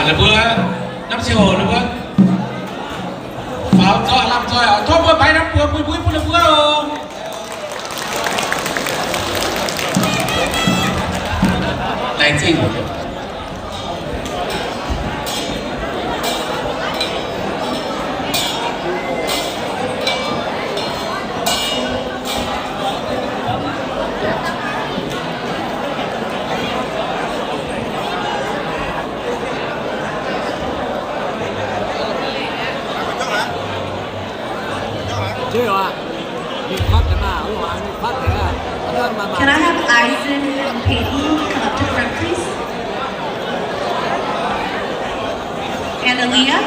La'buo, hnamv ziangh hoc la'buo faaux zoih lamh zoih oc. Tov mbuo mbaix hnamv buoz mbui mbui bun la'buo oc. Laengz zingh. Can I have Isaac and Peyton come up to the front, please? And Aaliyah?